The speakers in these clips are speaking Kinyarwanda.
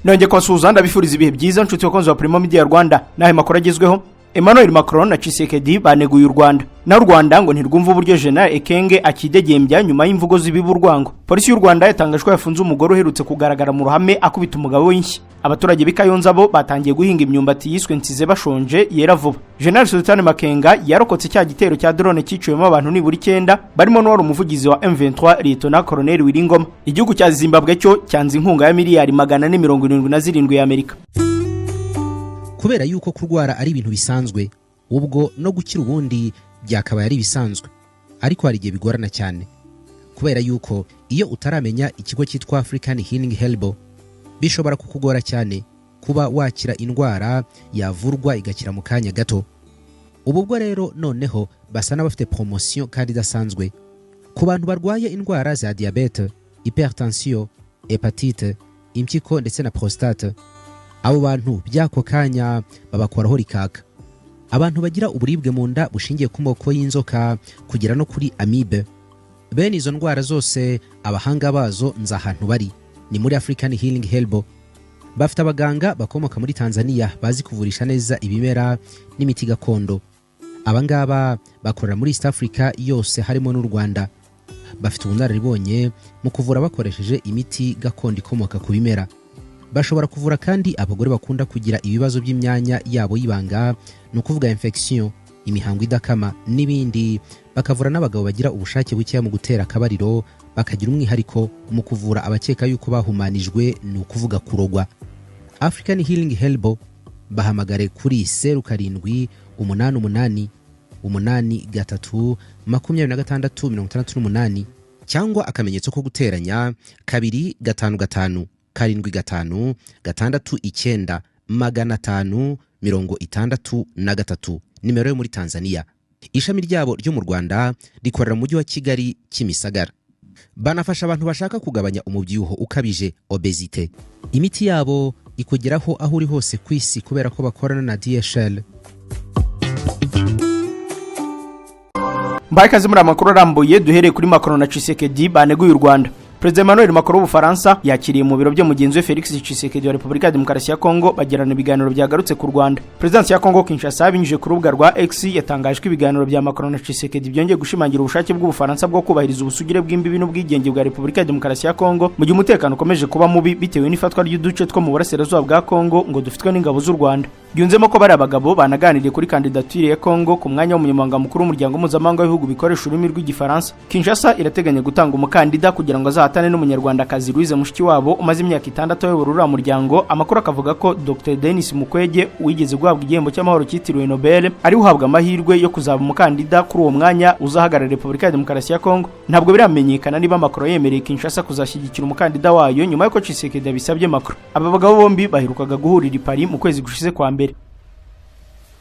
Nongeye kubasuhuza, ndabifuriza ibihe byiza, nshuti bakunzi wa Primo Media Rwanda. N'ayo makuru agezweho: Emmanuel Macron na Tshisekedi baneguye u Rwanda, naho u Rwanda ngo ntirwumva uburyo General Ekenge akidegembya nyuma y'imvugo z'ibiba urwango. Polisi y'u Rwanda yatangaje ko yafunze umugore uherutse kugaragara mu ruhame akubita umugabo w'inshyi. Abaturage b'i Kayonza bo batangiye guhinga imyumbati yiswe nsize bashonje yera vuba. General Sultan Makenga yarokotse cya gitero cya drone cyiciwemo abantu nibura icyenda, barimo n'uwari umuvugizi wa M23, Lieutenant Colonel Willy Ngoma. Igihugu cya Zimbabwe cyo cyanze inkunga ya miliyari 477 y'Amerika. Kubera yuko kurwara ari ibintu bisanzwe, ubwo no gukira ubundi byakabaye ari ibisanzwe, ariko hari igihe bigorana cyane. Kubera yuko iyo utaramenya ikigo cyitwa African Healing Herbal, bishobora kukugora cyane kuba wakira indwara yavurwa igakira mu kanya gato. Ubu bwo rero noneho basa n'abafite promotion kandi idasanzwe ku bantu barwaye indwara za diyabete, hypertension, hépatite, impyiko ndetse na prostate. Abo bantu by'ako kanya babakoraho rikaka. Abantu bagira uburibwe mu nda bushingiye ku moko y'inzoka kugera no kuri amibe, bene izo ndwara zose abahanga bazo nzi ahantu bari, ni muri African Healing Herbal. Bafite abaganga bakomoka muri Tanzania bazi kuvurisha neza ibimera n'imiti gakondo. Abangaba bakorera muri East Africa yose, harimo n'u Rwanda. Bafite ubunararibonye mu kuvura bakoresheje imiti gakondo ikomoka ku bimera. Bashobora kuvura kandi abagore bakunda kugira ibibazo by'imyanya yabo y'ibanga, ni ukuvuga infection, imihango idakama n'ibindi. Bakavura n'abagabo bagira ubushake bukeya mu gutera akabariro. Bakagira umwihariko mu kuvura abakeka yuko bahumanijwe, ni ukuvuga kurogwa. African Healing Herbal, bahamagare kuri 0788 83 26 68 cyangwa akamenyetso ko guteranya 255 756 9 563, nimero yo muri Tanzania. Ishami ryabo ryo mu Rwanda rikorera mu mujyi wa Kigali, Kimisagara. Banafasha abantu bashaka kugabanya umubyibuho ukabije, obésité. Imiti yabo ikugeraho aho uri hose ku isi kubera ko bakorana na DHL. Mbaye ikaze muri amakuru arambuye. Duhereye kuri Macron na Tshisekedi baneguye u Rwanda. Perezida Emmanuel Macron w'Ubufaransa yakiriye mu biro bye mugenzi we Felix Tshisekedi wa Repubulika ya Demokarasi ya Kongo, bagirana ibiganiro byagarutse ku Rwanda. Perezidansi ya Kongo Kinshasa, binyujije ku rubuga rwa X, yatangaje ko ibiganiro bya Macron na Tshisekedi byongeye gushimangira ubushake bw'Ubufaransa bwo kubahiriza ubusugire bw'imbibi n'ubwigenge bwa Repubulika ya Demokarasi ya Kongo, mu gihe umutekano ukomeje kuba mubi bitewe n'ifatwa ry'uduce two mu burasirazuba bwa Kongo ngo dufitwe n'ingabo z'u Rwanda. Yunzemo ko bari abagabo banaganiriye kuri kandidatire ya Kongo ku mwanya w'umunyamabanga mukuru w'Umuryango Mpuzamahanga w'Ibihugu bikoresha ururimi rw'Igifaransa. Kinshasa irateganya gutanga umukandida kugira ngo azahatane n'Umunyarwandakazi Louise Mushikiwabo umaze imyaka 6 ayobora uriya muryango. Amakuru akavuga ko Dr Denis Mukwege, wigeze guhabwa igihembo cy'amahoro cyitiriwe Nobel, ari uhabwa amahirwe yo kuzaba umukandida kuri uwo mwanya uzahagararira Repubulika ya Demokarasi ya Kongo. Ntabwo biramenyekana niba Macron yemereye Kinshasa kuzashyigikira umukandida wayo nyuma y'uko Tshisekedi abisabye Macron. Aba bagabo bombi baherukaga guhurira i Paris mu kwezi gushize kwa mbere.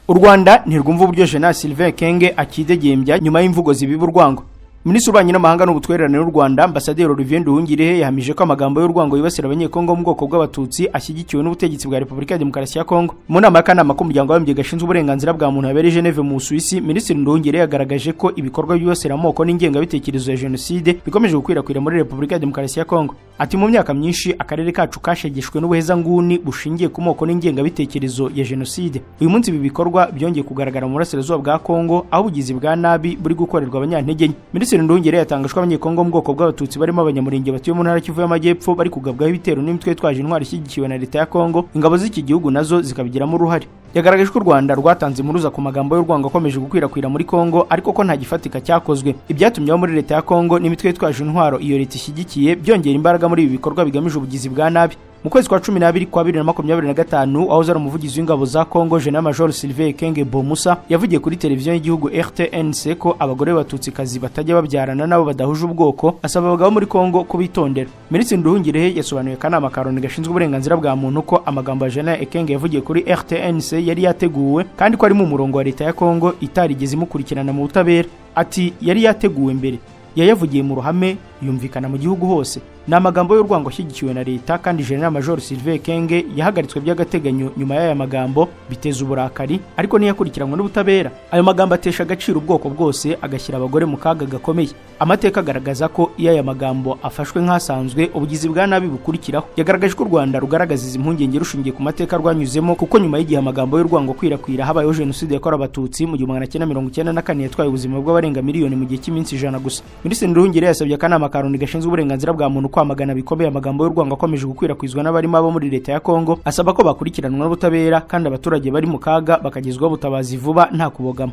U Rwanda ntirwumva uburyo General Sylvain Ekenge akidegembya nyuma y'imvugo zibiba urwango. Minisitiri w'Ububanyi n'Amahanga n'Ubutwererane w'u Rwanda, Ambasaderi Olivier Nduhungirehe, yahamije ko amagambo y'urwango yibasira Abanyekongo mu bwoko bw'Abatutsi ashyigikiwe n'ubutegetsi bwa Repubulika ya Demokarasi ya Kongo. Mu nama y'akanama k'Umuryango w'Abibumbye gashinzwe uburenganzira bwa muntu yabereye Geneve mu Busuwisi, Minisitiri Nduhungirehe yagaragaje ko ibikorwa byibasira amoko n'ingengabitekerezo ya jenoside bikomeje gukwirakwira muri Repubulika ya Demokarasi ya Kongo. Ati: "Mu myaka myinshi akarere kacu kashegeshwe n'ubuhezanguni bushingiye ku moko n'ingengabitekerezo ya jenoside. Uyu munsi ibi bikorwa byongeye kugaragara mu burasirazuba bwa Kongo, aho ubugizi bwa nabi buri gukorerwa abanyantege nke." Minisitiri Nduhungirehe yatangaje ko Abanyekongo mu bwoko bw'Abatutsi, barimo Abanyamurenge batuye mu ntara Kivu y'Amajyepfo, bari kugabwaho ibitero n'imitwe yitwaje intwaro ishyigikiwe na leta ya Kongo, ingabo z'iki gihugu nazo zikabigiramo uruhare. Yagaragaje ko u Rwanda rwatanze impuruza ku magambo y'urwango akomeje gukwirakwira muri Kongo, ariko ko nta gifatika cyakozwe, ibyatumye abo muri leta ya Kongo n'imitwe yitwaje intwaro iyo leta ishyigikiye byongera imbaraga muri ibi bikorwa bigamije ubugizi bwa nabi. Mu kwezi kwa 12 kwa 2025, wahoze ari umuvugizi w'ingabo za Kongo, General Major Sylvain Ekenge Bomusa, yavugiye kuri televiziyo y'igihugu RTNC ko abagore b'Abatutsikazi batajya babyarana n'abo badahuje ubwoko, asaba abagabo muri Kongo kubitondera. Minisitiri Nduhungirehe yasobanuye akanama ka Loni gashinzwe uburenganzira bwa muntu ko amagambo ya General Ekenge yavugiye kuri RTNC yari yateguwe, kandi ko ari mu murongo wa leta ya Kongo itarigeze imukurikirana mu butabera. Ati: "Yari yateguwe mbere, yayavugiye mu ruhame, yumvikana mu gihugu hose." Ni amagambo y'urwango ashyigikiwe na leta, kandi General Major Sylvain Ekenge yahagaritswe by'agateganyo nyuma y'aya magambo, biteza uburakari, ariko ntiyakurikiranwe n'ubutabera. Ayo magambo atesha agaciro ubwoko bwose, agashyira abagore mu kaga gakomeye. Amateka agaragaza ko iyo aya magambo afashwe nk'asanzwe, ubugizi bwa nabi bukurikiraho. Yagaragaje ko u Rwanda rugaragaza izi mpungenge rushingiye ku mateka rwanyuzemo, kuko nyuma y'igihe amagambo y'urwango kwirakwira habayeho jenoside yakorewe Abatutsi mu 1994, yatwaye ubuzima bw'abarenga miliyoni mu gihe cy'iminsi 100 gusa. Minisitiri Nduhungirehe yasabye akanama ka Loni gashinzwe uburenganzira bwa muntu kwamagana bikomeye amagambo y'urwango akomeje gukwirakwizwa n'abarimo abo muri leta ya Kongo, asaba ko bakurikiranwa n'ubutabera kandi abaturage bari mu kaga bakagezwaho ubutabazi vuba nta kubogama.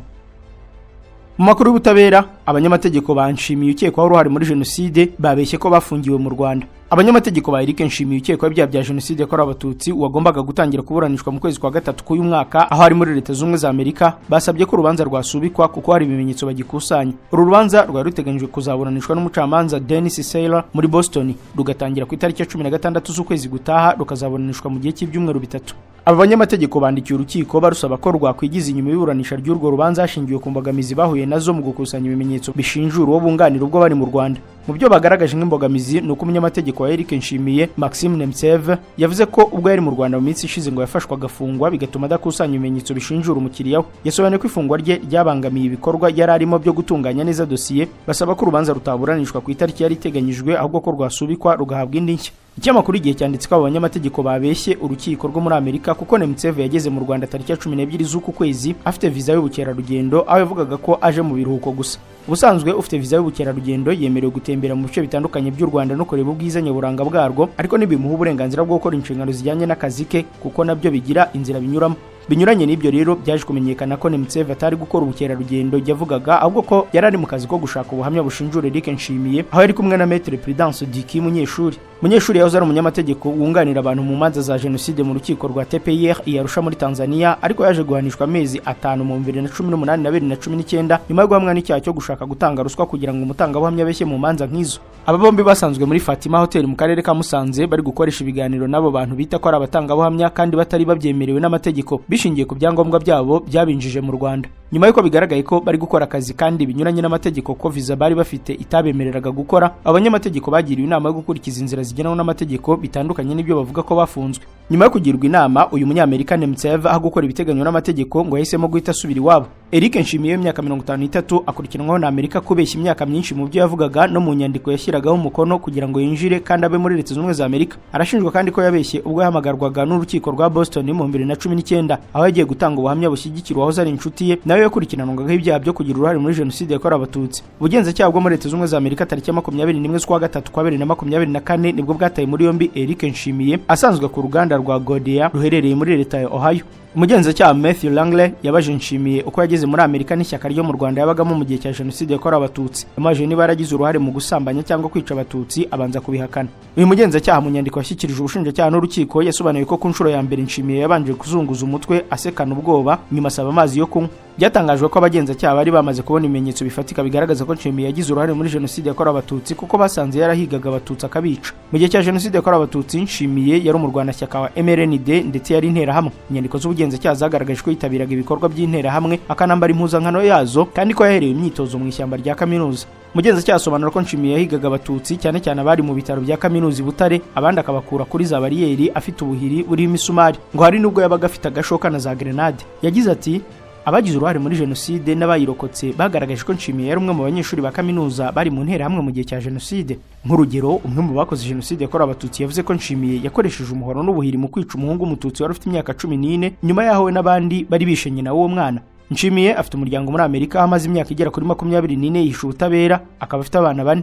Mu makuru y'ubutabera, abanyamategeko ba Nshimiye ukekwaho uruhare muri jenoside babeshye ko bafungiwe mu Rwanda. Abanyamategeko ba Eric Nshimiye ukekwaho ibyaha bya jenoside yakorewe Abatutsi, wagombaga gutangira kuburanishwa mu kwezi kwa gatatu k'uyu mwaka aho ari muri Leta Zunze Ubumwe za Amerika, basabye ko urubanza rwasubikwa kuko hari ibimenyetso bagikusanya. Uru rubanza rwari ruteganyijwe kuzaburanishwa n'umucamanza Dennis Saylor muri Boston, rugatangira ku itariki ya 16 z'ukwezi gutaha, rukazaburanishwa mu gihe cy'ibyumweru 3. Aba banyamategeko bandikiye urukiko barusaba ko rwakwigiza inyuma iburanisha ry'urwo rubanza hashingiwe ku mbogamizi bahuye nazo mu gukusanya ibimenyetso bishinjura uwo bunganira ubwo bari mu Rwanda. Mu byo bagaragaje nk'imbogamizi ni uko umunyamategeko wa Eric Nshimiye, Maxime Nemtsev, yavuze ko ubwo yari mu Rwanda mu minsi ishize ngo yafashwe agafungwa, bigatuma adakusanya ibimenyetso bishinjura umukiriya we. Yasobanuye ko ifungwa rye ryabangamiye ibikorwa yari arimo byo gutunganya neza dosiye. Basaba ko urubanza rutaburanishwa ku itariki yari iteganyijwe, ahubwo ko rwasubikwa rugahabwa indi nshya. Ikinyamakuru Igihe cyanditse ko abo banyamategeko babeshye urukiko rwo muri Amerika, kuko Nemtsev yageze mu Rwanda tariki ya 12 z'uku kwezi afite viza y'ubukerarugendo, aho yavugaga ko aje mu biruhuko gusa. Ubusanzwe ufite viza y'ubukerarugendo yemerewe gutembera mu bice bitandukanye by'u Rwanda no kureba ubwiza nyaburanga bwarwo, ariko ntibimuha uburenganzira bwo gukora inshingano zijyanye n'akazi ke, kuko nabyo bigira inzira binyuramo. Binyuranye n'ibyo rero, byaje kumenyekana ko Nemtsev atari gukora ubukerarugendo yavugaga, ahubwo ko yari ari mu kazi ko gushaka ubuhamya bushinjura Eric Nshimiye, aho yari kumwe na Maître Prudence Diki Munyeshuri. Munyeshuri yahoze ari umunyamategeko wunganira abantu mu manza za jenoside mu rukiko rwa TPIR i Arusha muri Tanzania, ariko yaje guhanishwa amezi 5 mu 2018 na 2019 nyuma yo guhamwa n'icyaha cyo gushaka gutanga ruswa kugira ngo umutangabuhamya abeshye mu manza nk'izo. Aba bombi basanzwe muri Fatima Hotel mu karere ka Musanze bari gukoresha ibiganiro n'abo bantu bita ko ari abatangabuhamya kandi batari babyemerewe n'amategeko, bishingiye ku byangombwa byabo byabinjije mu Rwanda. Nyuma y'uko bigaragaye ko bari gukora akazi kandi binyuranye n'amategeko, ko viza bari bafite itabemereraga gukora, abanyamategeko bagiriwe inama yo gukurikiza inzira zigenwa n'amategeko, bitandukanye n'ibyo bavuga ko bafunzwe. Nyuma yo kugirwa inama, uyu Munyamerika Nemtsev aho gukora ibiteganywa n'amategeko ngo yahisemo guhita asubira iwabo. Eric Nshimiye w'imyaka 53 akurikiranwaho na Amerika kubeshya imyaka myinshi mu byo yavugaga no mu nyandiko yashyiragaho umukono kugira ngo yinjire kandi abe muri Leta Zunze Ubumwe za Amerika. Arashinjwa kandi ko yabeshye ubwo yahamagarwaga n'urukiko rwa Boston mu 2019, aho yagiye gutanga ubuhamya bushyigikira uwahoze ari inshuti ye, nawe yakurikiranwagaho ibyaha byo kugira uruhare muri jenoside yakorewe Abatutsi. Ubugenzacyaha bwo muri Leta Zunze Ubumwe za Amerika tariki ya 21 z'ukwa gatatu kwa 2024 nibwo bwataye muri yombi Eric Nshimiye asanzwe ku ruganda rwa Goodyear ruherereye muri leta ya Ohio. Umugenzacyaha Matthew Langley yabaje Nshimiye uko yageze muri Amerika n'ishyaka ryo mu Rwanda yabagamo mu gihe cya jenoside yakorewe Abatutsi. Yamubajije niba yaragize uruhare mu gusambanya cyangwa kwica Abatutsi, abanza kubihakana. Uyu mugenzacyaha mu nyandiko yashyikirije ubushinjacyaha n'urukiko yasobanuye ko ku nshuro ya mbere Nshimiye yabanje kuzunguza umutwe asekana ubwoba, nyuma asaba amazi yo kunywa. Byatangajwe ko abagenzacyaha bari bamaze kubona ibimenyetso bifatika bigaragaza ko Nshimiye yagize uruhare muri jenoside yakorewe Abatutsi, kuko basanze yarahigaga Abatutsi akabica. Mu gihe cya jenoside yakorewe Abatutsi, Nshimiye yari umurwanashyaka wa MRND ndetse yari Interahamwe. Inyandiko z'ubugenzacyaha zagaragaje ko yitabiraga ibikorwa by'Interahamwe, akanambara impuzankano yazo, kandi ko yaherewe imyitozo mu ishyamba rya kaminuza. Umugenzacyaha asobanura ko Nshimiye yahigaga Abatutsi, cyane cyane abari mu bitaro bya kaminuza i Butare, abandi akabakura kuri za bariyeri afite ubuhiri buriho imisumari. Ngo hari n'ubwo yabaga afite agashoka na za grenade. Yagize ati: "Abagize uruhare muri jenoside n'abayirokotse bagaragaje ko Nshimiye yari umwe mu banyeshuri ba kaminuza bari mu Nterahamwe mu gihe cya jenoside. Nk'urugero, umwe mu bakoze jenoside yakorewe Abatutsi yavuze ko Nshimiye yakoresheje umuhoro n'ubuhiri mu kwica umuhungu w'Umututsi wari ufite imyaka 14, nyuma y'aho we n'abandi bari bishe nyina w'uwo mwana. Nshimiye afite umuryango muri Amerika, aho amaze imyaka igera kuri 24 yihishe ubutabera, akaba afite abana bane.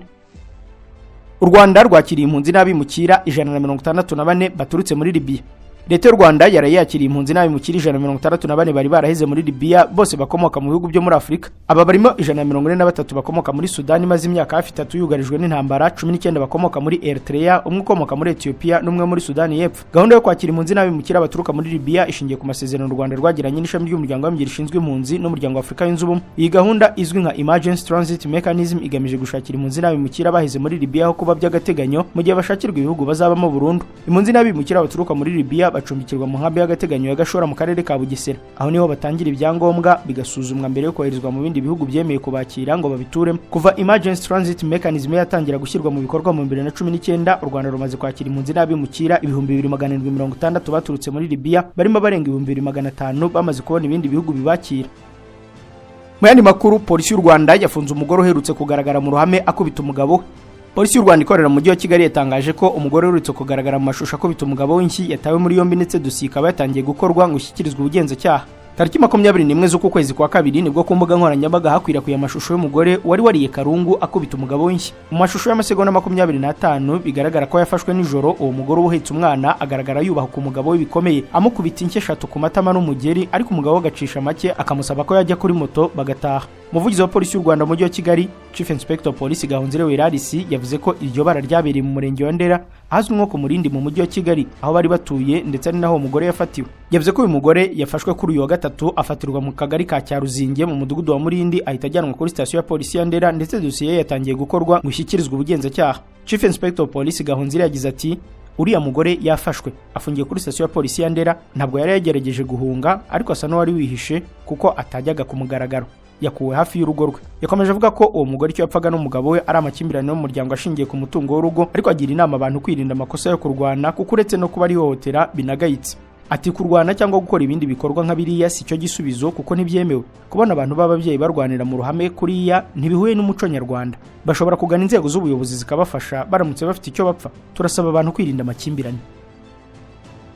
U Rwanda rwakiriye impunzi n'abimukira 164 baturutse muri Libiya. Leta y'u Rwanda yaraye yakiriye impunzi n'abimukira 164 bari baraheze muri Libiya, bose bakomoka mu bihugu byo muri Afurika. Aba barimo 143 bakomoka muri Sudani imaze imyaka hafi 3 yugarijwe n'intambara, 19 bakomoka muri Eritrea, umwe ukomoka muri Ethiopia n'umwe muri Sudani y'Epfo. Gahunda yo kwakira impunzi n'abimukira baturuka muri Libiya ishingiye ku masezerano u Rwanda rwagiranye n'ishami ry'Umuryango w'Abibumbye rishinzwe impunzi n'Umuryango wa Afurika Yunze Ubumwe. Iyi gahunda izwi nka Emergency Transit Mechanism igamije gushakira impunzi n'abimukira baheze muri Libiya aho kuba by'agateganyo mu gihe bashakirwa ibihugu bazabamo burundu. Impunzi n'abimukira baturuka muri Libiya bacumbikirwa mu nkambi y'agateganyo ya Gashora mu karere ka Bugesera. Aho niho batangira ibyangombwa bigasuzumwa mbere yo koherezwa mu bindi bihugu byemeye kubakira ngo babituremo. Kuva Emergency Transit Mechanism yatangira gushyirwa mu bikorwa mu 2019, u Rwanda rumaze kwakira impunzi n'abimukira 2760 baturutse muri Libya, barimo abarenga 2500 bamaze kubona ibindi bihugu bibakira. Mu yandi makuru, polisi y'u Rwanda yafunze umugore uherutse kugaragara mu ruhame akubita umugabo we. Polisi y'u Rwanda ikorera mu mujyi wa Kigali yatangaje ko umugore uherutse kugaragara mu mashusho akubita umugabo w'inshyi yatawe muri yombi, ndetse dosiye ikaba yatangiye gukorwa ngo ishyikirizwe ubugenzacyaha. Tariki 21 z'uku kwezi kwa kabiri nibwo ku mbuga nkoranyambaga hakwirakwiye amashusho y'umugore wari wariye karungu akubita umugabo w'inshyi. Mu mashusho y'amasegonda 25 bigaragara ko yafashwe nijoro, uwo mugore uba uhetse umwana agaragara yubaha ku mugabo we bikomeye, amukubita inshyi eshatu ku matama n'umugeri, ariko umugabo we agacisha make akamusaba ko yajya kuri moto bagataha. Umuvugizi wa polisi y'u Rwanda mu mujyi wa Kigali, Chief Inspector Polisi Gahonzire Werarisi, yavuze ko iryo bara ryabereye mu murenge wa Ndera ahazwi nko ku Murindi mu mujyi wa Kigali, aho bari batuye ndetse ari naho uwo mugore yafatiwe. Yavuze ko uyu mugore yafashwe kuri uyu wa gatatu, afatirwa mu kagari ka Cyaruzinge mu mudugudu wa Murindi, ahita ajyanwa kuri sitasiyo ya polisi ya Ndera, ndetse dosiye ye yatangiye gukorwa ngo ishyikirizwe ubugenzacyaha. Chief Inspector Polisi Gahonzire yagize ati: "Uriya mugore yafashwe, afungiye kuri sitasiyo ya polisi ya Ndera. Ntabwo yari yagerageje guhunga, ariko asa n'uwari wihishe kuko atajyaga ku mugaragaro. Yakuwe hafi y'urugo rwe." Yakomeje avuga ko uwo mugore icyo yapfaga n'umugabo we ari amakimbirane yo mu muryango ashingiye ku mutungo w'urugo, ariko agira inama abantu kwirinda amakosa yo kurwana, kuko uretse no kuba ari ihohotera binagayitse. Ati: "Kurwana cyangwa gukora ibindi bikorwa nka biriya si cyo gisubizo, kuko ntibyemewe. Kubona abantu b'ababyeyi barwanira mu ruhame kuriya ntibihuye n'umuco nyarwanda. Bashobora kugana inzego z'ubuyobozi zikabafasha baramutse bafite icyo bapfa. Turasaba abantu kwirinda amakimbirane."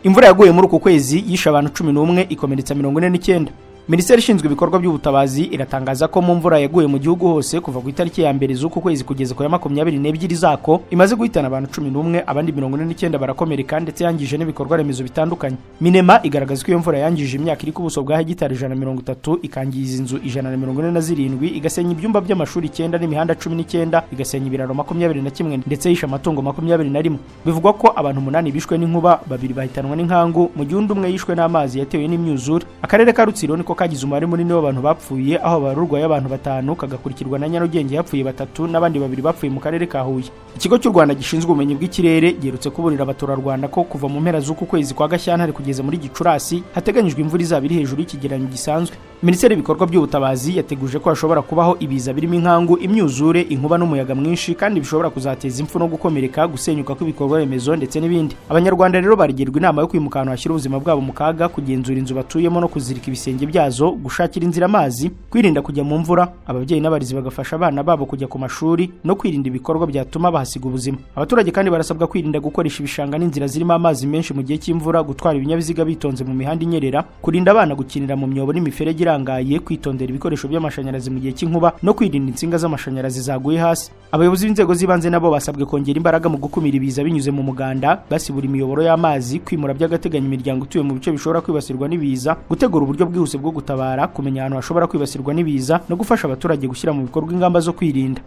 Imvura yaguye muri uku kwezi yishe abantu 11, ikomeretsa 49. Minisiteri ishinzwe ibikorwa by'ubutabazi iratangaza ko mu mvura yaguye mu gihugu hose kuva ku itariki ya 1 z'uku kwezi kugeza ku ya 22 zako, imaze guhitana abantu 11, abandi 49 barakomereka, ndetse yangije n'ibikorwa remezo bitandukanye. Minema igaragaza ko iyo mvura yangije imyaka iri ku buso bwa hegitari 130, ikangiza inzu 147, igasenya ibyumba by'amashuri 9 n'imihanda 19, igasenya ibiraro 21, ndetse yishe amatungo 21. Bivugwa ko abantu 8 bishwe n'inkuba, 2 bahitanwa n'inkangu, mu gihe undi umwe yishwe n'amazi yatewe n'imyuzure. Akarere ka Rutsiro niko kagize umubare munini w'abantu bapfuye, aho barurwaye abantu 5, kagakurikirwa na Nyarugenge yapfuye 3, n'abandi 2 bapfuye mu karere ka Huye. Ikigo cy'u Rwanda gishinzwe ubumenyi bw'ikirere giherutse kuburira abaturarwanda ko kuva mu mpera z'uku kwezi kwa Gashyantare kugeza muri Gicurasi hateganyijwe imvura izaba iri hejuru y'ikigereranyo gisanzwe. Minisiteri y'ibikorwa by'ubutabazi yateguje ko hashobora kubaho ibiza birimo inkangu, imyuzure, inkuba n'umuyaga mwinshi, kandi bishobora kuzateza impfu no gukomereka, gusenyuka kw'ibikorwa remezo ndetse n'ibindi. Abanyarwanda rero barigirwa inama yo kwimuka ahantu hashyira ubuzima bwabo mu kaga, kugenzura inzu batuyemo no kuzirika ibisenge byazo, gushakira inzira amazi, kwirinda kujya mu mvura, ababyeyi n'abarezi bagafasha abana babo kujya ku mashuri no kwirinda ibikorwa byatuma bahasiga ubuzima. Abaturage kandi barasabwa kwirinda gukoresha ibishanga n'inzira zirimo amazi menshi mu gihe cy'imvura, gutwara ibinyabiziga bitonze mu mihanda inyerera, kurinda abana gukinira mu myobo n'imiferege irangaye, kwitondera ibikoresho by'amashanyarazi mu gihe cy'inkuba no kwirinda insinga z'amashanyarazi zaguye hasi. Abayobozi b'inzego z'ibanze nabo basabwe kongera imbaraga mu gukumira ibiza binyuze mu muganda, basibura imiyoboro y'amazi, kwimura by'agateganyo imiryango ituye mu bice bishobora kwibasirwa n'ibiza, gutegura uburyo bwihuse bwo gutabara, kumenya ahantu hashobora kwibasirwa n'ibiza no gufasha abaturage gushyira mu bikorwa ingamba zo kwirinda.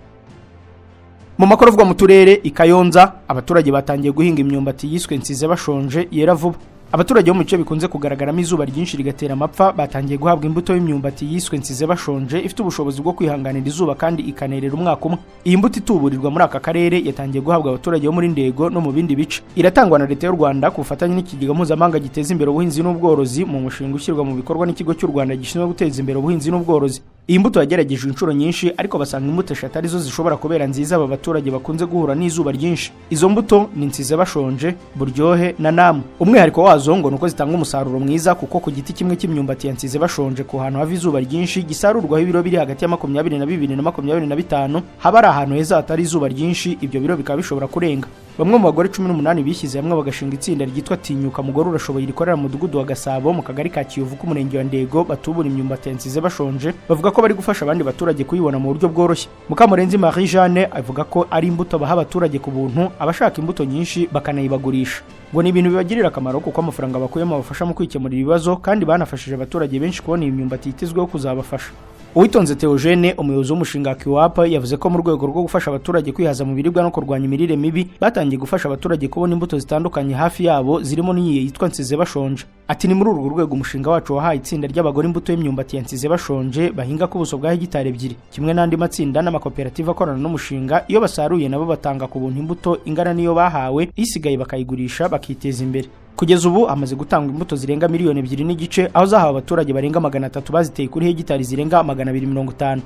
Mu makuru avugwa mu turere, i Kayonza abaturage batangiye guhinga imyumbati yiswe Nsize Bashonje yera vuba. Abaturage bo mu bice bikunze kugaragaramo izuba ryinshi rigatera amapfa batangiye guhabwa imbuto y'imyumbati yiswe Nsize Bashonje, ifite ubushobozi bwo kwihanganira izuba kandi ikanerera umwaka umwe. Iyi mbuto ituburirwa muri aka karere yatangiye guhabwa abaturage bo muri Ndego no mu bindi bice. Iratangwa na Leta y'u Rwanda ku bufatanye n'Ikigega Mpuzamahanga giteza imbere ubuhinzi n'ubworozi, mu mushinga ushyirwa mu bikorwa n'Ikigo cy'u Rwanda gishinzwe guteza imbere ubuhinzi n'ubworozi. Iyi mbuto yageragejwe inshuro nyinshi, ariko basanga imbuto eshatu arizo zishobora kubera nziza aba baturage bakunze guhura n'izuba ryinshi. Izo mbuto ni Nsize Bashonje, Buryohe na Namu. Umwihariko wazo ngo nuko zitanga umusaruro mwiza, kuko ku giti kimwe cy'imyumbati ya Nsize Bashonje ku hantu hava izuba ryinshi gisarurwaho ibiro biri hagati ya 22 na 25. Haba ari ahantu heza hatari izuba ryinshi, ibyo biro bikaba bishobora kurenga. Bamwe mu bagore 18 bishyize hamwe bagashinga itsinda ryitwa Tinyuka Mugore Urashoboye, rikorera mu mudugudu wa Gasabo mu kagari ka Kiyovu k'umurenge wa Ndego, batubura imyumbati ya Nsize Bashonje, bavuga ko bari gufasha abandi baturage kuyibona mu buryo bworoshye. Mukamurenzi Marie Jeanne avuga ko ari imbuto baha abaturage ku buntu, abashaka imbuto nyinshi bakanayibagurisha. Ngo ni ibintu bibagirira akamaro kuko amafaranga bakuyemo abafasha mu kwikemurira ibibazo, kandi banafashije abaturage benshi kubona iyi myumbati yitezweho kuzabafasha. Uwitonze Theogene, umuyobozi w'umushinga wa KIWAP, yavuze ko mu rwego rwo gufasha abaturage kwihaza mu biribwa no kurwanya imirire mibi, batangiye gufasha abaturage kubona imbuto zitandukanye hafi yabo, zirimo n'iyi yitwa Nsize Bashonje. Ati: "Ni muri urwo rwego umushinga wacu wahaye itsinda ry'abagore imbuto y'imyumbati ya Nsize Bashonje bahinga ku buso bwa hegitari 2. Kimwe n'andi matsinda n'amakoperative akorana n'umushinga, iyo basaruye nabo batanga ku buntu imbuto ingana n'iyo bahawe, isigaye bakayigurisha bakiteza imbere." Kugeza ubu hamaze gutangwa imbuto zirenga 2.5 miliyoni, aho zahawe abaturage barenga 300 baziteye kuri hegitari zirenga 250.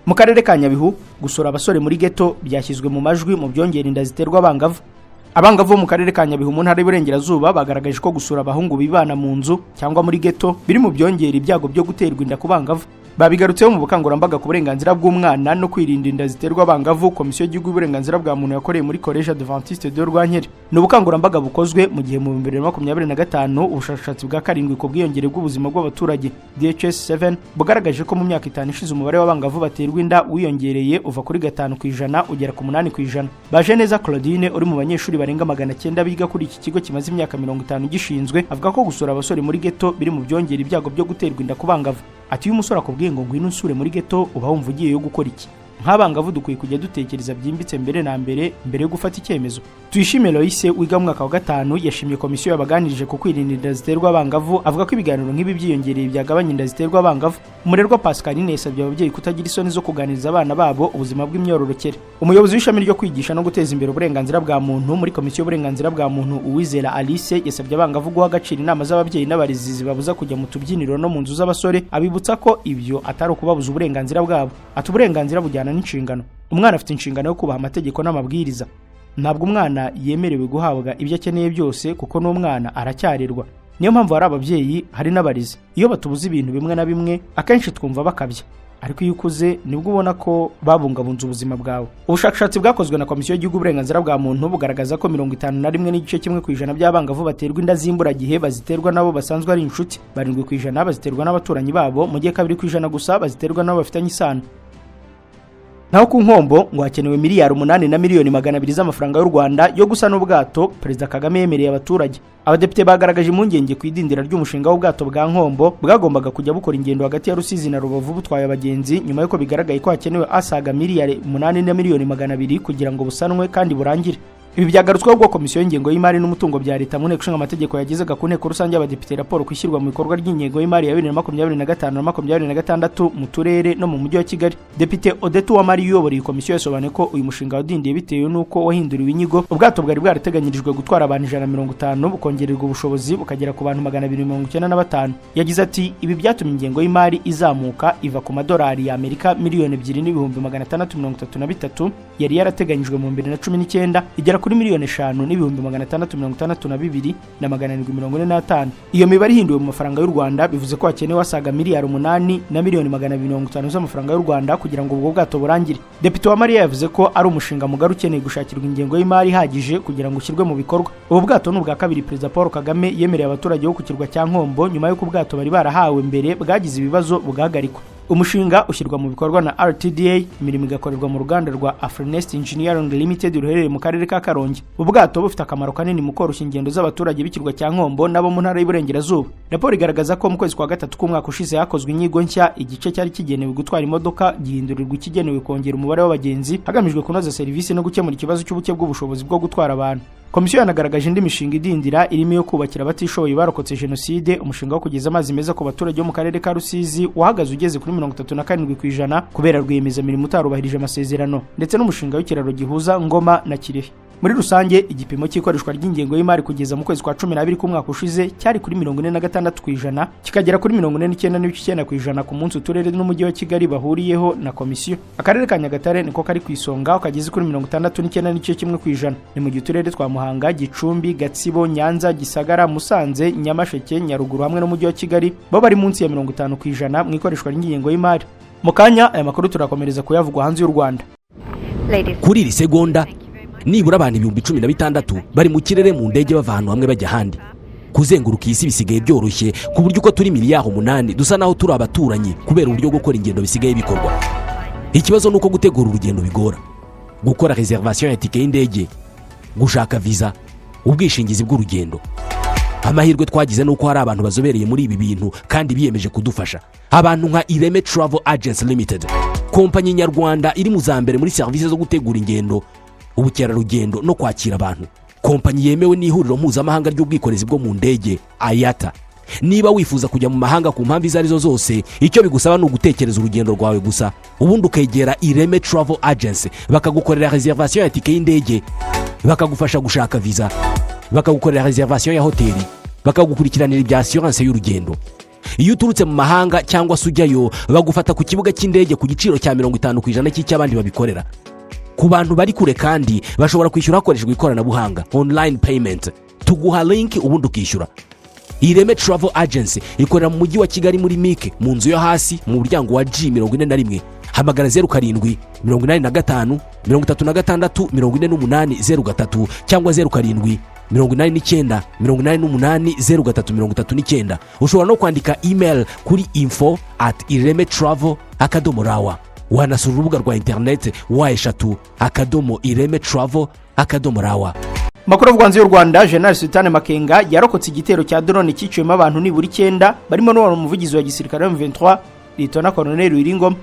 Mu karere ka Nyabihu, gusura abasore muri ghetto byashyizwe mu majwi mu byongera inda ziterwa abangavu. Abangavu bo mu karere ka Nyabihu mu ntara y'Iburengerazuba bagaragaje ko gusura abahungu bibana mu nzu cyangwa muri ghetto biri mu byongera ibyago byo guterwa inda ku bangavu. Babigarutseho mu bukangurambaga ku burenganzira bw'umwana no kwirinda inda ziterwa abangavu Komisiyo y'Igihugu y'Uburenganzira bwa Muntu yakoreye muri Collège Adventiste de Rwankeri. Ni ubukangurambaga bukozwe mu gihe mu 2025 ubushakashatsi bwa karindwi ku bwiyongere bw'ubuzima bw'abaturage, DHS 7, bugaragaje ko mu myaka 5 ishize umubare w'abangavu baterwa inda wiyongereye, uva kuri 5% ugera ku 8%. Baje neza Claudine, uri mu banyeshuri barenga 900 biga kuri iki kigo kimaze imyaka 50 gishinzwe, avuga ko gusura abasore muri ghetto biri mu byongera ibyago byo guterwa inda ku bangavu. Ati: "Iyo umusore akubwiye ngo ngwino unsure muri ghetto, uba wumva ugiye yo gukora iki? Nk'abangavu dukwiye kujya dutekereza byimbitse mbere na mbere, mbere yo gufata icyemezo." Tuyishime Loise, wiga mu mwaka wa gatanu, yashimye komisiyo yabaganirije ku kwirinda inda ziterwa abangavu, avuga ko ibiganiro nk'ibi byiyongereye byagabanya inda ziterwa abangavu. Umurerwa Pascaline yasabye ababyeyi kutagira isoni zo kuganiriza abana babo ubuzima bw'imyororokere. Umuyobozi w'ishami ryo kwigisha no guteza imbere uburenganzira bwa muntu muri Komisiyo y'Uburenganzira bwa Muntu, Uwizera Alice, yasabye abangavu guha agaciro inama z'ababyeyi n'abarezi zibabuza kujya mu tubyiniro no mu nzu z'abasore, abibutsa ko ibyo atari ukubabuza uburenganzira bwabo. Ati: "Uburenganzira bujyana n'inshingano. Umwana afite inshingano yo kubaha amategeko n'amabwiriza. Ntabwo umwana yemerewe guhabwa ibyo akeneye byose, kuko n'umwana aracyarerwa. Niyo mpamvu hari ababyeyi, hari n'abarezi, iyo batubuza ibintu bimwe na bimwe, akenshi twumva bakabya, ariko iyo ukuze nibwo ubona ko babungabunze ubuzima bwawe." Ubushakashatsi bwakozwe na Komisiyo y'Igihugu y'Uburenganzira bwa Muntu bugaragaza ko 51.1% by'abangavu baterwa inda z'imburagihe baziterwa n'abo basanzwe ari inshuti, 7% baziterwa n'abaturanyi babo, mu gihe 2% gusa baziterwa n'abo bafitanye isano. Naho ku Nkombo ngo hakenewe miliyari 8 na miliyoni 200 z'amafaranga y'u Rwanda yo gusana ubwato Perezida Kagame yemereye abaturage. Abadepite bagaragaje impungenge ku idindira ry'umushinga w'ubwato bwa Nkombo bwagombaga kujya bukora ingendo hagati ya Rusizi na Rubavu butwaye abagenzi, nyuma y'uko bigaragaye ko hakenewe asaga miliyari 8 na miliyoni 200 kugira ngo busanwe kandi burangire. Ibi byagarutsweho ubwo Komisiyo y'Ingengo y'Imari n'Umutungo bya Leta mu Nteko Ishinga Amategeko yagezaga ku Nteko Rusange y'Abadepite raporo ku ishyirwa mu bikorwa ry'ingengo y'imari ya 2025 na 26 mu turere no mu Mujyi wa Kigali. Depite Odette Uwamariya uyobora iyi komisiyo yasobanuye ko uyu mushinga wadindiye bitewe n'uko wahinduriwe inyigo. Ubwato bwari bwarateganyirijwe gutwara abantu 150 bukongererwa ubushobozi bukagera ku bantu 295. Yagize ati: "Ibi byatumye ingengo y'imari izamuka, iva ku madolari y'Amerika 2,633,000 yari yarateganyijwe mu 2019, igera kuri 5,662,745. Iyo mibare ihinduwe mu mafaranga y'u Rwanda bivuze ko hakenewe asaga miliyari 8 na miliyoni 250 z'amafaranga y'u Rwanda kugira ngo ubwo bwato burangire." Depite Uwamariya yavuze ko ari umushinga mugari ukeneye gushakirwa ingengo y'imari ihagije kugira ngo ushyirwe mu bikorwa. Ubu bwato ni ubwa kabiri Perezida Paul Kagame yemereye abaturage bo ku kirwa cya Nkombo, nyuma y'uko ubwato bari barahawe mbere bwagize ibibazo bugahagarikwa. Umushinga ushyirwa mu bikorwa na RTDA, imirimo igakorerwa mu ruganda rwa Afrinest Engineering Limited ruherereye mu karere ka Karongi. Ubwato bufite akamaro kanini mu koroshya ingendo z'abaturage b'ikirwa cya Nkombo n'abo mu ntara y'Iburengerazuba. Raporo igaragaza ko mu kwezi kwa gatatu k'umwaka ushize hakozwe inyigo nshya, igice cyari kigenewe gutwara imodoka gihindurirwa ikigenewe kongera umubare w'abagenzi, hagamijwe kunoza serivisi no gukemura ikibazo cy'ubuke bw'ubushobozi bwo gutwara abantu. Komisiyo yanagaragaje indi mishinga idindira, irimo iyo kubakira abatishoboye barokotse jenoside, umushinga wo kugeza amazi meza ku baturage bo mu karere ka Rusizi wahagaze ugeze kuri 37% kubera rwiyemezamirimo utarubahirije amasezerano, ndetse n'umushinga w'ikiraro gihuza Ngoma na Kirehe. Muri rusange, igipimo cy'ikoreshwa ry'ingengo y'imari kugeza mu kwezi kwa 12 k'umwaka ushize cyari kuri 46%, kikagera kuri 49.9% ku munsi uturere n'Umujyi wa Kigali bahuriyeho na komisiyo. Akarere ka Nyagatare niko kari ku isonga, aho kageze kuri 69.1%. Ni mu gihe uturere twa Muhanga, Gicumbi, Gatsibo, Nyanza, Gisagara, Musanze, Nyamasheke, Nyaruguru hamwe n'Umujyi wa Kigali bo bari munsi ya 50% mu ikoreshwa ry'ingengo y'imari. Mu kanya aya makuru turakomereza kuyavugwa hanze y'u Rwanda. Kuri iri segonda, nibura abantu 16,000 bari mu kirere mu ndege, bava ahantu hamwe bajya ahandi. Kuzenguruka iyi si bisigaye byoroshye, ku buryo uko turi miliyari 8 dusa naho turi abaturanyi, kubera uburyo gukora ingendo bisigaye bikorwa. Ikibazo ni uko gutegura urugendo bigora: gukora réservation ya tike y'indege, gushaka viza, ubwishingizi bw'urugendo. Amahirwe twagize ni uko hari abantu bazobereye muri ibi bintu kandi biyemeje kudufasha, abantu nka Ireme Travel Agency Limited, kompanyi nyarwanda iri mu za mbere muri serivisi zo gutegura ingendo, ubukerarugendo no kwakira abantu, kompanyi yemewe n'Ihuriro Mpuzamahanga ry'Ubwikorezi bwo mu Ndege, IATA. Niba wifuza kujya mu mahanga ku mpamvu izo arizo zose, icyo bigusaba ni ugutekereza urugendo rwawe gusa, ubundi ukegera Ireme Travel Agency, bakagukorera réservation ya tike y'indege, bakagufasha gushaka viza. Bakagukorera réservation ya hoteli, bakagukurikiranira ibya assurance y'urugendo. Iyo uturutse mu mahanga cyangwa se ujyayo, bagufata ku kibuga cy'indege ku giciro cya 50% cy'icy'abandi babikorera. Ku bantu bari kure kandi bashobora kwishyura hakoreshejwe ikoranabuhanga, online payment. Tuguha link ubundi ukishyura. Ireme Travel Agency ikorera mu Mujyi wa Kigali, muri MIC, mu nzu yo hasi, mu muryango wa G 41. Hamagara 0785 36 48 03 cyangwa 0789 88 03 39. Ushobora no kwandika email kuri info@iremetravel.rw. Wanasura urubuga rwa interineti www.iremetravel.rw. Makuru avugwa hanze y'u Rwanda: General Sultan Makenga yarokotse igitero cya drone cyiciwemo abantu nibura icyenda, barimo n'uwari umuvugizi wa gisirikare wa M23, Lieutenant Colonel Willy Ngoma.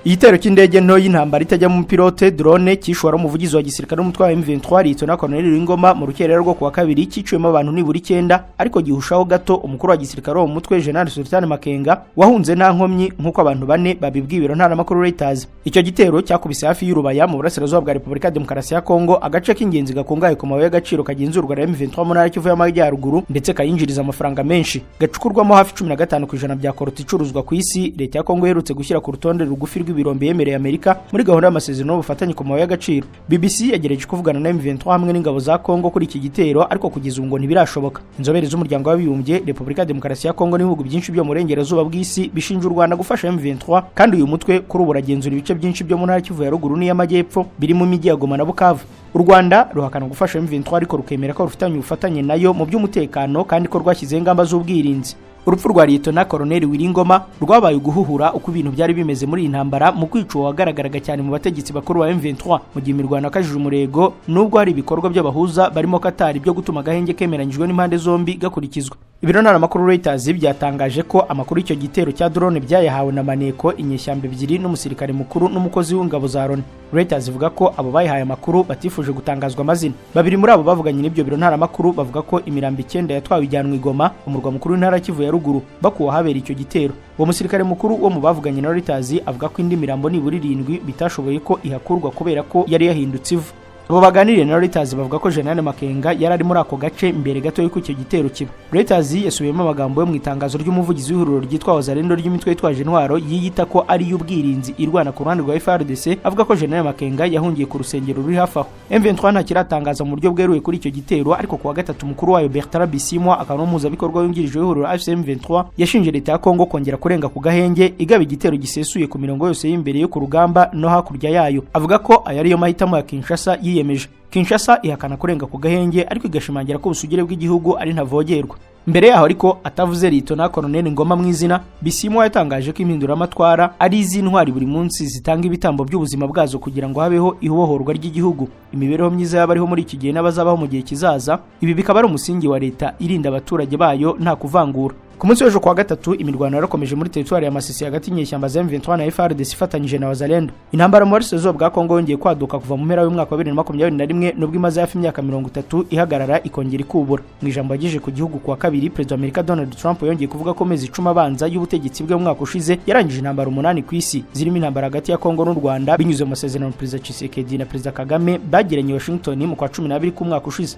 Igitero cy'indege nto y'intambara itajyamo umupilote, drone, cyishe uwari umuvugizi wa gisirikare w'umutwe wa M23, Lieutenant Colonel Willy Ngoma, mu rukerera rwo kuwa kabiri, cyiciwemo abantu nibura icyenda, ariko gihushaho gato umukuru wa gisirikare w'uwo mutwe, General Sultan Makenga, wahunze nta nkomyi, nk'uko abantu bane babibwiye ibiro ntaramakuru Reuters. Icyo gitero cyakubise hafi y'Urubaya mu burasirazuba bwa Repubulika ya Demokarasi ya Kongo, agace k'ingenzi gakungahaye ku mabuye y'agaciro kagenzurwa na M23 mu ntara Kivu y'Amajyaruguru, ndetse kayinjiriza amafaranga menshi. Gacukurwamo hafi 15% bya coltan icuruzwa ku isi, leta ya Kongo iherutse gushyira ku rutonde rugufi rw'ibirombe yemereye Amerika muri gahunda y'amasezerano y'ubufatanye ku mabuye y'agaciro. BBC yagerageje kuvugana na M23 hamwe n'ingabo za Kongo kuri iki gitero, ariko kugeza ubu ngo ntibirashoboka. Inzobere z'Umuryango w'Abibumbye, Repubulika ya Demokarasi ya Kongo n'ibihugu byinshi byo mu burengerazuba bw'isi bishinja u Rwanda gufasha M23, kandi uyu mutwe kuri ubu uragenzura ibice byinshi byo mu ntara Kivu ya Ruguru n'iy'Amajyepfo, birimo imijyi ya Goma na Bukavu. U Rwanda ruhakana gufasha M23, ariko rukemera ko rufitanye ubufatanye nayo mu by'umutekano kandi ko rwashyizeho ingamba z'ubwirinzi. Urupfu rwa Liyetona Koloneli Willy Ngoma rwabaye uguhuhura uko ibintu byari bimeze muri iyi ntambara, mu kwica uwo wagaragaraga cyane mu bategetsi bakuru ba M23, mu gihe imirwano yakajije umurego, nubwo hari ibikorwa by'abahuza barimo Qatar byo gutuma agahenge kemeranyijwe n'impande zombi gakurikizwa. Ibiro ntaramakuru Reuters byatangaje ko amakuru y'icyo gitero cya drone byayahawe na maneko, inyeshyamba ebyiri n'umusirikare mukuru n'umukozi w'ingabo za Loni. Reuters ivuga ko abo bayihaye amakuru batifuje gutangazwa amazina. Babiri muri abo bavuganye n'ibyo biro ntaramakuru bavuga ko imirambo icyenda yatwawe ijyanwa i Goma, umurwa mukuru w'intara Kivu ya Ruguru, bakuwe ahabera icyo gitero. Uwo musirikare mukuru wo mu bavuganye na Reuters avuga ko indi mirambo nibura irindwi bitashoboye ko ihakurwa kubera ko yari yahindutse ivu. Abo baganiriye na Reuters bavuga ko General Makenga yari ari muri ako gace mbere gato y'uko icyo gitero kiba. Reuters yasubiyemo amagambo yo mu itangazo ry'umuvugizi w'ihuriro ryitwa Wazalendo ry'imitwe yitwaje intwaro yiyita ko ari iy'ubwirinzi irwana ku ruhande rwa FARDC, avuga ko General Makenga yahungiye ku rusengero ruri hafi aho. M23 ntakiratangaza mu buryo bweruye kuri icyo gitero, ariko kuwa gatatu mukuru wayo Bertrand Bisimwa, akaba n'umuhuzabikorwa wungirije w'ihuriro AFC M23, yashinje leta ya Kongo kongera kurenga ku gahenge, igaba igitero gisesuye ku mirongo yose y'imbere yo ku rugamba no hakurya yayo, avuga ko aya ariyo mahitamo ya Kinshasa yiyemeje. Kinshasa ihakana kurenga ku gahenge, ariko igashimangira ko ubusugire bw'igihugu ari ntavogerwa. Mbere yaho ariko, atavuze Liyetona Koloneli Ngoma mu izina, Bisimwa yatangaje ko impinduramatwara ari iz'intwari buri munsi zitanga ibitambo by'ubuzima bwazo kugira ngo habeho ibohorwa ry'igihugu, imibereho myiza y'abariho muri iki gihe n'abazabaho mu gihe kizaza, ibi bikaba ari umusingi wa leta irinda abaturage bayo nta kuvangura. Ku munsi w'ejo kuwa gatatu, imirwano yarakomeje muri teritwari ya Masisi hagati y'inyeshyamba za M23 na FARDC ifatanyije na Wazalendo. Intambara mu burasirazuba bwa Kongo yongeye kwaduka kuva mu mpera y'umwaka wa 2021, nubwo imaze hafi imyaka 30 ihagarara ikongera ikubura. Mu ijambo yagejeje ku gihugu kuwa kabiri, Perezida wa Amerika Donald Trump yongeye kuvuga ko amezi 10 abanza y'ubutegetsi bwe mu mwaka ushize yarangije intambara umunani ku isi, zirimo intambara hagati ya Kongo n'u Rwanda, binyuze mu masezerano Perezida Tshisekedi na Perezida Kagame bagiranye i Washington mu kwa 12 k'umwaka ushize.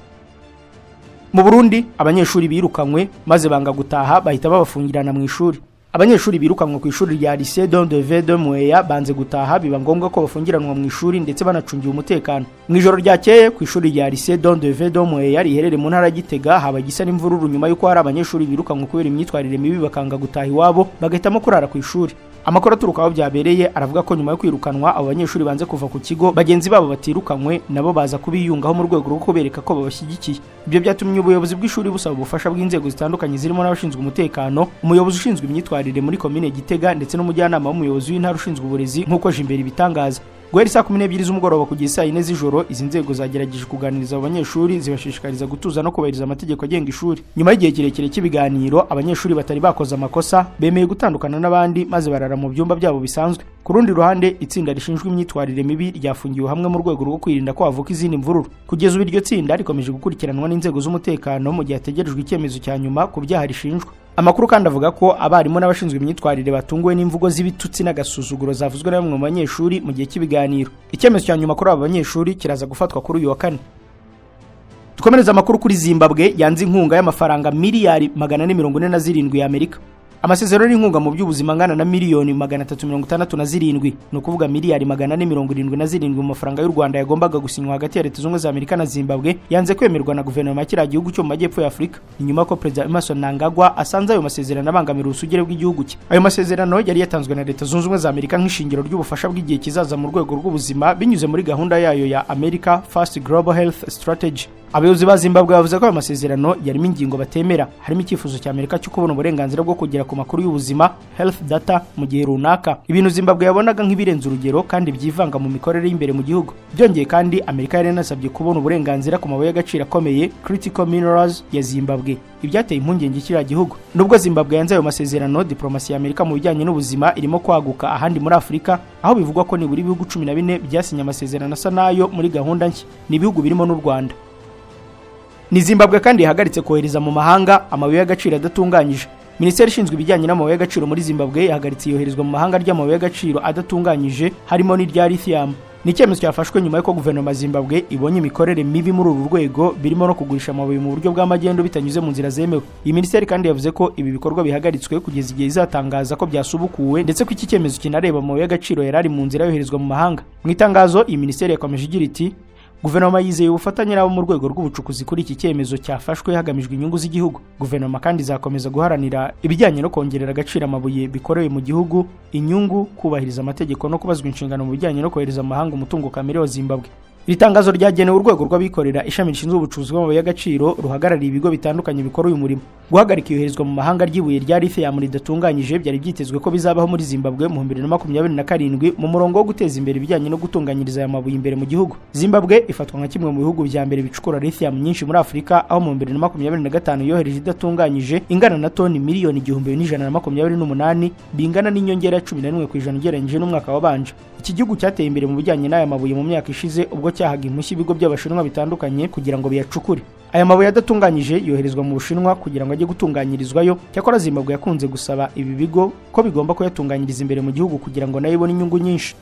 Mu Burundi, abanyeshuri birukanywe maze banga gutaha, bahita babafungirana mu ishuri. Abanyeshuri birukanwe ku ishuri rya Lycée Don de V de Mweya banze gutaha, biba ngombwa ko bafungiranwa mu ishuri ndetse banacungiwe umutekano. Mu ijoro ryakeye, ku ishuri rya Lycée Don de V de Mweya riherereye mu ntara ya Gitega, haba igisa n'imvururu nyuma y'uko hari abanyeshuri birukanwe kubera imyitwarire mibi, bakanga gutaha iwabo, bagahitamo kurara ku ishuri. Amakuru aturuka aho byabereye aravuga ko nyuma yo kwirukanwa abo banyeshuri banze kuva ku kigo, bagenzi babo batirukanywe nabo baza kubiyungaho mu rwego rwo kubereka ko babashyigikiye. Ibyo byatumye ubuyobozi bw'ishuri busaba ubufasha bw'inzego zitandukanye, zirimo n'abashinzwe umutekano, umuyobozi ushinzwe imyitwarire muri komine Gitega, ndetse n'umujyanama w'umuyobozi w'intara ushinzwe uburezi, nk'uko Jimberi bitangaza. Guhera saa 12 z'umugoroba kugeza saa 4 z'ijoro, izi nzego zagerageje kuganiriza abo banyeshuri, zibashishikariza gutuza no kubahiriza amategeko agenga ishuri. Nyuma y'igihe kirekire cy'ibiganiro, abanyeshuri batari bakoze amakosa bemeye gutandukana n'abandi, maze barara mu byumba byabo bisanzwe. Ku rundi ruhande, itsinda rishinzwe imyitwarire mibi ryafungiwe hamwe mu rwego rwo kwirinda ko havuka izindi mvururu. Kugeza ubu iryo tsinda rikomeje gukurikiranwa n'inzego z'umutekano mu gihe hategerejwe icyemezo cya nyuma ku byaha rishinjwa. Amakuru kandi avuga ko abarimu n'abashinzwe imyitwarire batunguwe n'imvugo z'ibitutsi n'agasuzuguro zavuzwe na bamwe mu banyeshuri mu gihe cy'ibiganiro. Icyemezo cya nyuma kuri aba banyeshuri kiraza gufatwa kuri uyu wa kane. Dukomereza amakuru kuri Zimbabwe yanze inkunga y'amafaranga miliyari 447 y'Amerika. Amasezerano y'inkunga mu by'ubuzima angana na miliyoni 367, ni ukuvuga miliyari 477 mu mafaranga y'u Rwanda, yagombaga gusinywa hagati ya Leta Zunze Ubumwe za Amerika na Zimbabwe yanze kwemerwa na guverinoma ya kiriya gihugu cyo mu majyepfo ya Afurika. Ni nyuma ko Perezida Emmerson Mnangagwa asanze ayo masezerano abangamira ubusugire bw'igihugu cye. Ayo masezerano yari yatanzwe na Leta Zunze Ubumwe za Amerika nk'ishingiro ry'ubufasha bw'igihe kizaza mu rwego rw'ubuzima binyuze muri gahunda yayo ya America First Global Health Strategy. Abayobozi ba Zimbabwe bavuze ko ayo masezerano yarimo ingingo batemera, harimo icyifuzo cya Amerika cyo kubona uburenganzira bwo kugera ku makuru y'ubuzima, health data, mu gihe runaka, ibintu Zimbabwe yabonaga nk'ibirenze urugero kandi byivanga mu mikorere y'imbere mu gihugu. Byongeye kandi, Amerika yari yanasabye kubona uburenganzira ku mabuye y'agaciro akomeye, critical minerals, ya Zimbabwe, ibyateye impungenge kiriya gihugu. Nubwo Zimbabwe yanze ayo masezerano, diplomasi ya Amerika mu bijyanye n'ubuzima irimo kwaguka ahandi muri Afurika, aho bivugwa ko nibura ibihugu 14 byasinye amasezerano asa n'ayo muri gahunda nshya. Ni ibihugu birimo n'u Rwanda. Ni Zimbabwe kandi yahagaritse kohereza mu mahanga amabuye y'agaciro adatunganyije. Minisiteri ishinzwe ibijyanye n'amabuye y'agaciro muri Zimbabwe yahagaritse iyoherezwa mu mahanga ry'amabuye y'agaciro adatunganyije, harimo n'irya lithium. Ni icyemezo cyafashwe nyuma y'uko guverinoma ya Zimbabwe ibonye imikorere mibi muri uru rwego, birimo no kugurisha amabuye mu buryo bw'amagendo bitanyuze mu nzira zemewe. Iyi minisiteri kandi yavuze ko ibi bikorwa bihagaritswe kugeza igihe izatangaza ko byasubukuwe, ndetse ko iki cyemezo kinareba amabuye y'agaciro yari ari mu nzira yoherezwa mu mahanga. Mu itangazo, iyi minisiteri yakomeje igira iti: "Guverinoma yizeye ubufatanye n'abo mu rwego rw'ubucukuzi kuri iki cyemezo cyafashwe hagamijwe inyungu z'igihugu. Guverinoma kandi izakomeza guharanira ibijyanye no kongerera agaciro amabuye bikorewe mu gihugu, inyungu, kubahiriza amategeko no kubazwa inshingano mu bijyanye no kohereza amahanga umutungo kamere wa Zimbabwe." Iri tangazo ryagenewe urwego rw'abikorera, ishami rishinzwe ubucukuzi bw'amabuye y'agaciro ruhagarariye ibigo bitandukanye bikora uyu murimo. Guhagarika iyoherezwa mu mahanga ry'ibuye rya lithium ridatunganyije byari byitezwe ko bizabaho muri Zimbabwe mu 2027, mu murongo wo guteza imbere ibijyanye no gutunganyiriza aya mabuye imbere mu gihugu. Zimbabwe ifatwa nka kimwe mu bihugu bya mbere bicukura lithium nyinshi muri Afurika, aho mu 2025 yohereje idatunganyije ingana na toni miliyoni 1128, bingana n'inyongera ya 11% ugereranyije n'umwaka wabanje. Iki gihugu cyateye imbere mu bijyanye n'aya mabuye mu myaka ishize, ubwo cyahaga impushya ibigo by'Abashinwa bitandukanye kugira ngo biyacukure. Aya mabuye adatunganyije yoherezwa mu Bushinwa kugira ngo ajye gutunganyirizwayo. Cyakora Zimbabwe yakunze gusaba ibi bigo ko bigomba kuyatunganyiriza imbere mu gihugu kugira ngo nayo ibone inyungu nyinshi.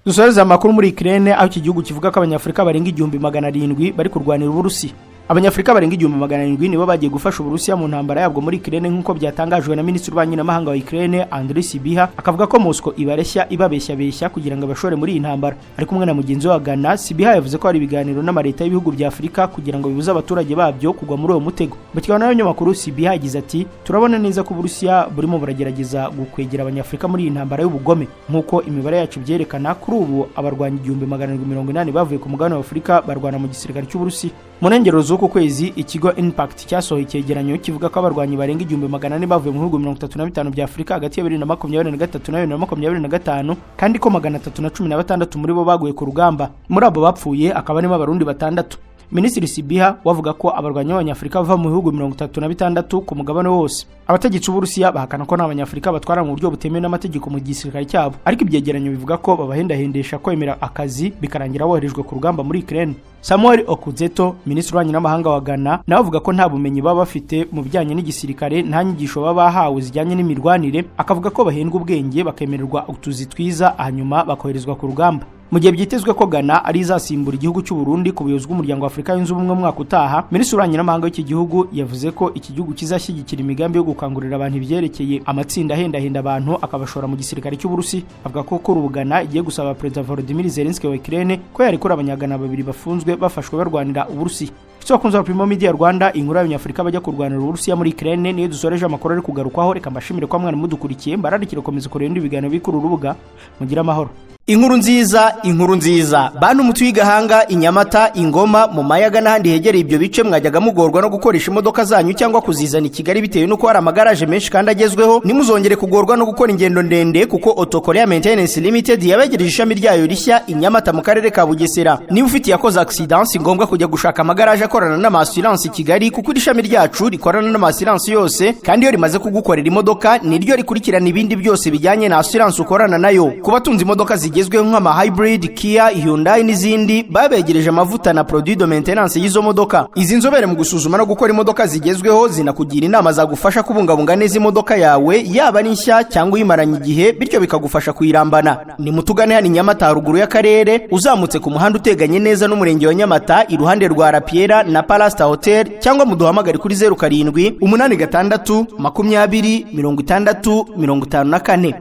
Dusoreze amakuru muri Ukraine, aho iki gihugu kivuga ko Abanyafurika barenga 1700 bari kurwanira Uburusiya. Abanyafurika barenga 1700 nibo bagiye gufasha Uburusiya mu ntambara yabwo muri Ukraine, nk'uko byatangajwe na minisitiri w'ububanyi n'amahanga wa Ukraine, Andriy Sybiha, akavuga ko Moscow ibareshya ibabeshyabeshya kugira ngo abashore muri iyi ntambara. Ari kumwe na mugenzi we wa Ghana, Sybiha yavuze ko hari ibiganiro n'amaleta y'ibihugu bya Afurika kugira ngo bibuze abaturage babyo kugwa muri uwo mutego. Mu kiganiro n'abanyamakuru, Sybiha yagize ati: "Turabona neza ko Uburusiya burimo buragerageza gukwegera Abanyafurika muri iyi ntambara y'ubugome. Nk'uko imibare yacu ibyerekana, kuri ubu abarwanyi 1780 bavuye ku mugabane wa Afurika barwana mu gisirikare cy'Uburusiya." Mu ntangiriro z'uku kwezi, ikigo Impact cyasohoye icyegeranyo kivuga ko abarwanyi barenga 1400 bavuye mu bihugu 35 bya Afurika hagati ya 2023 na 2025, kandi ko 316 muri bo baguye ku rugamba. Muri abo bapfuye akaba harimo Abarundi batandatu. Minisitiri Sybiha wavuga ko abarwanyi b'Abanyafurika bava mu bihugu 36 ku mugabane wose. Abategetsi b'Uburusiya bahakana ko nta Banyafurika batwara mu buryo butemewe n'amategeko mu gisirikare cyabo, ariko ibyegeranyo bivuga ko babahendahendesha kwemera akazi bikarangira boherejwe ku rugamba muri Ukraine. Samuel Okudzeto, minisitiri w'ububanyi n'amahanga wa Ghana, nawe avuga ko nta bumenyi baba bafite mu bijyanye n'igisirikare, nta nyigisho baba bahawe zijyanye n'imirwanire. Akavuga ko bahendwa ubwenge, bakemererwa utuzi twiza, hanyuma bakoherezwa ku rugamba. Mu gihe byitezwe ko Ghana ari izasimbura igihugu cy'u Burundi ku buyobozi bw'Umuryango wa Afurika Yunze Ubumwe mu mwaka utaha, minisitiri w'ububanyi n'amahanga w'iki gihugu yavuze ko iki gihugu kizashyigikira imigambi yo gukangurira abantu ibyerekeye amatsinda ahendahenda abantu akabashora mu gisirikare cy'Uburusi. Avuga ko kuri ubu Ghana igiye gusaba Perezida Volodymyr Zelensky wa Ukraine ko yarekura Abanyagana babiri bafunzwe bafashwe barwanira Uburusi. Nshuti bakunzi ba Primo Media Rwanda, inkuru y'Abanyafurika bajya kurwanira Uburusiya muri Ukraine niyo dusoreje amakuru ari kugarukwaho. Reka mbashimire ko mwana mudukurikiye, mbararikire gukomeza kureba ibindi biganiro biri kuri uru rubuga. Mugire amahoro. Inkuru nziza, inkuru nziza, bantu mutuye Igahanga, Inyamata, Ingoma, mu Mayaga n'ahandi hegereye ibyo bice, mwajyaga mugorwa no gukoresha imodoka zanyu cyangwa kuzizana i Kigali bitewe n'uko hari amagaraje menshi kandi agezweho. Ntimuzongere kugorwa no gukora ingendo ndende, kuko Auto Korea Maintenance Limited yabegereje ishami ryayo rishya i Nyamata mu karere ka Bugesera. Niba ufite yakoze accident, si ngombwa kujya gushaka amagaraje akorana n'ama assurance i Kigali, kuko iri shami ryacu rikorana n'ama assurance yose, kandi iyo rimaze kugukorera imodoka niryo rikurikirana ibindi byose bijyanye na assurance ukorana nayo. Ku batunze imodoka zigezweho zigezweho nk'ama hybrid, Kia, Hyundai n'izindi, babegereje amavuta na produit de maintenance y'izo modoka. Izi nzobere mu gusuzuma no gukora imodoka zigezweho zinakugira inama zagufasha kubungabunga neza imodoka yawe, yaba ari nshya cyangwa uyimaranye igihe, bityo bikagufasha kuyirambana. Ni mutugane hano i Nyamata, haruguru y'akarere, uzamutse ku muhanda uteganye neza n'umurenge wa Nyamata, iruhande rwa Rapiera na Palasta Hotel, cyangwa muduhamagare kuri 0786 20 60 54.